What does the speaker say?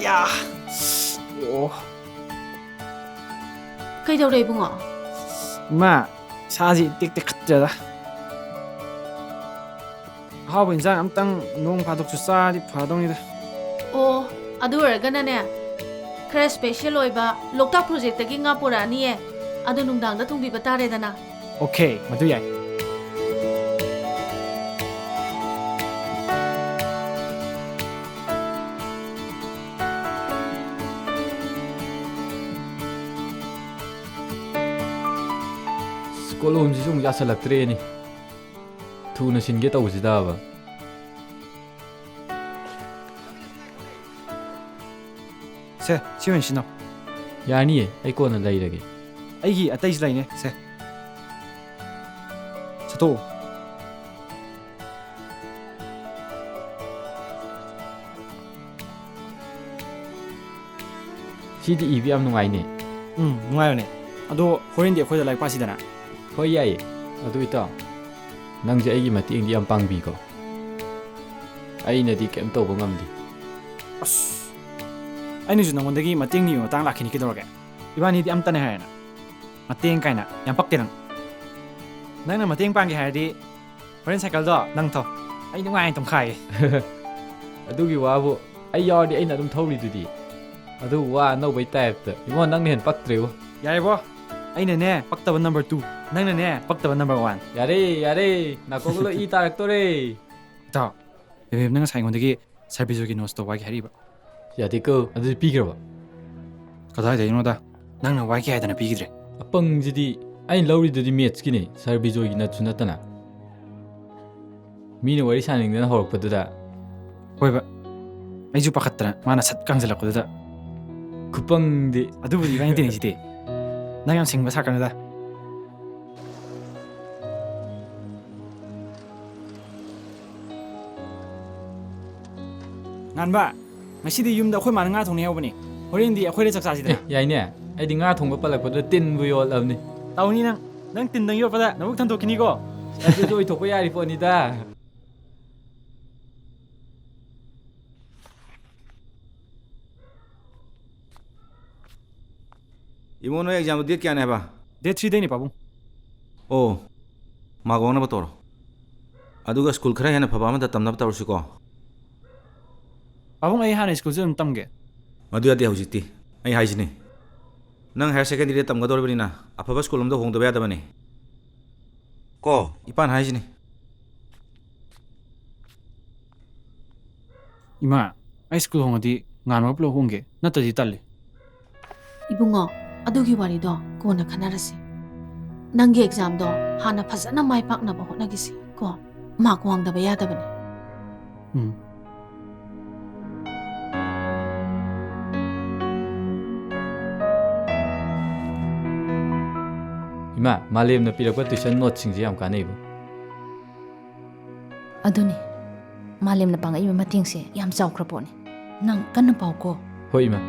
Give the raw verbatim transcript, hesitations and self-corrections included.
ꯑꯣ꯫ ꯀꯩꯗꯧꯔꯦ ꯏꯕꯨꯡꯉꯣ? ꯏꯃꯥ, ꯏꯁꯥꯁꯤ ꯏꯇꯦꯛ ꯇꯦꯛꯈꯠꯇ꯭ꯔꯦꯗ꯫ ꯑꯍꯥꯎꯕ ꯏꯟꯁꯥꯡ ꯑꯝꯇꯪ ꯅꯣꯡ ꯐꯥꯗꯣꯛꯁꯨ ꯆꯥꯔꯗꯤ ꯐꯗꯧꯅꯤꯗ꯫ ꯑꯣ, ꯑꯗꯨ ꯑꯣꯏꯔꯒꯅꯅꯦ, ꯈꯔ special ꯑꯣꯏꯕ ꯂꯣꯛꯇꯥꯛ projectꯇꯒꯤ ꯉꯥ ꯄꯨꯔꯛꯑꯅꯤꯌꯦ꯫ ꯑꯗꯨ ꯅꯨꯡꯗꯥꯡꯗ ꯊꯣꯡꯕꯤꯕ ꯇꯥꯔꯦꯗꯅ꯫ Okay, ꯃꯗꯨ ꯌꯥꯏ꯫ ꯑꯁ, ꯀꯣꯂꯣꯝꯁꯤꯁꯨ ꯑꯃꯨꯛ ꯌꯥꯁꯜꯂꯛꯇ꯭ꯔꯦꯅꯦ꯫ ꯊꯨꯅ ꯁꯤꯟꯒꯦ ꯇꯧꯕꯁꯤꯗꯕ꯫ ꯁꯦ, ꯁꯤ ꯑꯣꯏꯅ ꯁꯤꯟꯅꯧ꯫ ꯌꯥꯅꯤꯌꯦ, ꯑꯩ ꯀꯣꯟꯅ ꯂꯩꯔꯒꯦ꯫ ꯑꯩꯒꯤ ꯑꯇꯩꯁꯨ ꯂꯩꯅꯦ, ꯁꯦ꯫ ꯁꯠꯇꯣꯛꯑꯣ꯫ ꯁꯤꯗꯤ ꯏꯕ ꯌꯥꯝ ꯅꯨꯡꯉꯥꯏꯅꯦ꯫ ꯎꯝ, ꯅꯨꯡꯉꯥꯏꯕꯅꯦ꯫ ꯑꯗꯣ ꯍꯣꯔꯦꯟꯗꯤ ꯑꯩꯈꯣꯏꯗ ꯂꯥꯏꯔꯤꯛ ꯄꯥꯁꯤꯗꯅ꯫ ꯍꯣꯏ, ꯌꯥꯏꯌꯦ꯫ ꯑꯗꯨ ꯏꯇꯥꯎ, ꯅꯪꯁꯦ ꯑꯩꯒꯤ ꯃꯇꯦꯡꯗꯤ ꯌꯥꯝ ꯄꯥꯡꯕꯤꯀꯣ꯫ ꯑꯩꯅꯗꯤ ꯀꯩꯝ ꯇꯧꯕ ꯉꯝꯗꯦ꯫ ꯑꯁ, ꯑꯩꯅꯁꯨ ꯅꯉꯣꯟꯗꯒꯤ ꯃꯇꯦꯡ ꯅꯤꯕ ꯃꯇꯥꯡ ꯂꯥꯛꯈꯤꯅꯤ ꯀꯩꯗꯧꯔꯒꯦ? ꯏꯕꯥꯅꯤꯗꯤ ꯑꯝꯇꯅꯦ ꯍꯥꯏꯔꯦꯅ꯫ ꯃꯇꯦꯡ ꯀꯥꯏꯅ ꯌꯥꯝ ꯄꯛꯇꯦ ꯅꯪ꯫ ꯅꯪꯅ ꯃꯇꯦꯡ ꯄꯥꯡꯒꯦ ꯍꯥꯏꯔꯗꯤ ꯍꯣꯔꯦꯟ ꯁꯥꯏꯀꯜꯗꯣ ꯅꯪ ꯊꯧ꯫ ꯑꯩ ꯅꯨꯡꯉꯥꯏꯅ ꯇꯣꯡꯈꯥꯏꯒꯦ꯫ ꯑꯗꯨꯒꯤ ꯋꯥꯕꯨ, ꯑꯩ ꯌꯥꯎꯔꯗꯤ ꯑꯩꯅ ꯑꯗꯨꯝ ꯊꯧꯔꯤꯗꯨꯗꯤ꯫ ꯑꯗꯨ ꯋꯥ ꯑꯅꯧꯕꯩ typeꯇ꯫ ꯏꯕꯨꯡꯉꯣ, ꯅꯪꯅ ꯍꯦꯟꯅ ꯄꯛꯇ꯭ꯔꯦꯕꯣ꯫ ꯌꯥꯔꯦꯕꯣ, ꯑꯩꯅꯅꯦ ꯄꯛꯇꯕ number two, ꯅꯪꯅꯅꯦ ꯄꯛꯇꯕ number one꯫ ꯌꯥꯔꯦ, ꯌꯥꯔꯦ, ꯅꯥꯀꯣꯡꯗ ꯂꯣꯏ ꯏ ꯇꯥꯔꯛꯇꯣꯔꯦ꯫ ꯏꯇꯥꯎ, ꯕꯦꯕꯦꯝꯅ ꯉꯁꯥꯏ ꯑꯩꯉꯣꯟꯗꯒꯤ ꯁꯥꯔ ꯕꯤꯖꯣꯏꯒꯤ notesꯇꯣ ꯋꯥꯏꯒꯦ ꯍꯥꯏꯔꯤꯕ꯫ ꯌꯥꯗꯦꯀꯣ, ꯑꯗꯨꯗꯤ ꯄꯤꯈ꯭ꯔꯕ? ꯀꯗꯥꯏꯗꯩꯅꯣꯗ? ꯅꯪꯅ ꯋꯥꯏꯒꯦ ꯍꯥꯏꯗꯅ ꯄꯤꯈꯤꯗ꯭ꯔꯦ꯫ ꯑꯄꯪꯁꯤꯗꯤ, ꯑꯩꯅ ꯂꯧꯔꯤꯗꯨꯗꯤ mathsꯀꯤꯅꯦ, ꯁꯥꯔ ꯕꯤꯖꯣꯏꯒꯤ noteꯁꯨ ꯅꯠꯇꯅ꯫ ꯃꯤꯅ ꯋꯥꯔꯤ ꯁꯥꯅꯤꯡꯗꯅ ꯍꯧꯔꯛꯄꯗꯨꯗ꯫ ꯍꯣꯏꯕ, ꯑꯩꯁꯨ ꯄꯥꯈꯠꯇꯅ ꯃꯥꯅ ꯁꯠ ꯀꯥꯡꯁꯤꯜꯂꯛꯄꯗꯨꯗ꯫ ꯈꯨꯄꯪꯗꯤ꯫ ꯑꯗꯨꯕꯨꯗꯤ ꯏꯕꯥꯅꯤ ꯇꯤꯟꯅꯩꯁꯤꯗꯤ꯫ ꯅꯪ ꯌꯥꯝ ꯁꯤꯡꯕ ꯁꯥꯀꯅꯨꯗ꯫ ꯉꯥꯟꯕ, ꯉꯁꯤꯗꯤ ꯌꯨꯝꯗ ꯑꯩꯈꯣꯏ ꯃꯥꯅ ꯉꯥ ꯊꯣꯡꯅꯤ ꯍꯥꯏꯍꯧꯕꯅꯤ꯫ ꯍꯣꯔꯦꯟꯗꯤ ꯑꯩꯈꯣꯏꯗ ꯆꯥꯛ ꯆꯥꯁꯤꯗꯅ꯫ ꯑꯦ, ꯌꯥꯏꯅꯦ꯫ ꯑꯩꯗꯤ ꯉꯥ ꯊꯣꯡꯕ ꯄꯜꯂꯛꯄꯗꯨꯗ ꯇꯤꯟꯕꯨ ꯌꯣꯠꯂꯕꯅꯤ꯫ ꯇꯧꯅꯤ ꯅꯪ꯫ ꯅꯪ ꯇꯤꯟꯗꯪ ꯌꯣꯠꯄꯗ ꯅꯕꯨꯛ ꯊꯟꯗꯣꯛꯈꯤꯅꯤꯀꯣ꯫ ꯑꯗꯨꯁꯨ ꯑꯣꯏꯊꯣꯛꯄ ꯌꯥꯔꯤ ꯄꯣꯠꯅꯤꯗ꯫ ꯏꯕꯨꯡꯉꯣ, ꯅꯣꯏ exam ꯗꯣ date ꯀꯌꯥꯅꯦ ꯍꯥꯏꯕ? Date three ꯗꯩꯅꯦ, ꯄꯥꯕꯨꯡ꯫ ꯑꯣ, ꯃꯥꯔꯛ ꯋꯥꯡꯅꯕ ꯇꯧꯔꯣ꯫ ꯑꯗꯨꯒ school ꯈꯔ ꯍꯦꯟꯅ ꯐꯕ ꯑꯃꯗ ꯇꯝꯅꯕ ꯇꯧꯔꯁꯤꯀꯣ꯫ ꯄꯥꯕꯨꯡ, ꯑꯩ ꯍꯥꯟꯅ school ꯁꯦ ꯑꯗꯨꯝ ꯇꯝꯒꯦ꯫ ꯃꯗꯨ ꯌꯥꯗꯦ ꯍꯧꯖꯤꯛꯇꯤ꯫ ꯑꯩ ꯍꯥꯏꯁꯤꯅꯤ, ꯅꯪ higher secondary ꯗ ꯇꯝꯒꯗꯧꯔꯤꯕꯅꯤꯅ ꯑꯐꯕ school ꯑꯃꯗ ꯍꯣꯡꯗꯕ ꯌꯥꯗꯕꯅꯤ꯫ ꯀꯣ, ꯏꯄꯥꯅ ꯍꯥꯏꯁꯤꯅꯤ꯫ ꯏꯃꯥ, ꯑꯩ school ꯍꯣꯡꯉꯗꯤ ꯉꯥꯟꯕꯒ ꯄꯨꯂꯞ ꯍꯣꯡꯒꯦ, ꯅꯠꯇ꯭ꯔꯗꯤ ꯇꯜꯂꯤ꯫ ꯏꯕꯨꯡꯉꯣ, ꯑꯗꯨꯒꯤ ꯋꯥꯔꯤꯗꯣ ꯀꯣꯟꯅ ꯈꯟꯅꯔꯁꯤ꯫ ꯅꯪꯒꯤ exam ꯗꯣ ꯍꯥꯟꯅ ꯐꯖꯅ ꯃꯥꯏ ꯄꯥꯛꯅꯕ ꯍꯣꯠꯅꯈꯤꯁꯤ ꯀꯣ꯫ ꯃꯥꯔꯛ ꯋꯥꯡꯗꯕ ꯌꯥꯗꯕꯅꯤ꯫ ꯎꯝ꯫ ꯏꯃꯥ, ꯃꯥꯂꯦꯝꯅ ꯄꯤꯔꯛꯄ tuition note ꯁꯤꯡꯁꯦ ꯌꯥꯝ ꯀꯥꯟꯅꯩꯕꯨ꯫ ꯑꯗꯨꯅꯤ, ꯃꯥꯂꯦꯝꯅ ꯄꯥꯡꯉꯛꯏꯕ ꯃꯇꯦꯡꯁꯦ ꯌꯥꯝ ꯆꯥꯎꯈ꯭ꯔ ꯄꯣꯠꯅꯤ꯫ ꯅꯪ ꯀꯟꯅ ꯄꯥꯎꯀꯣ꯫ ꯍꯣꯏ, ꯏꯃꯥ꯫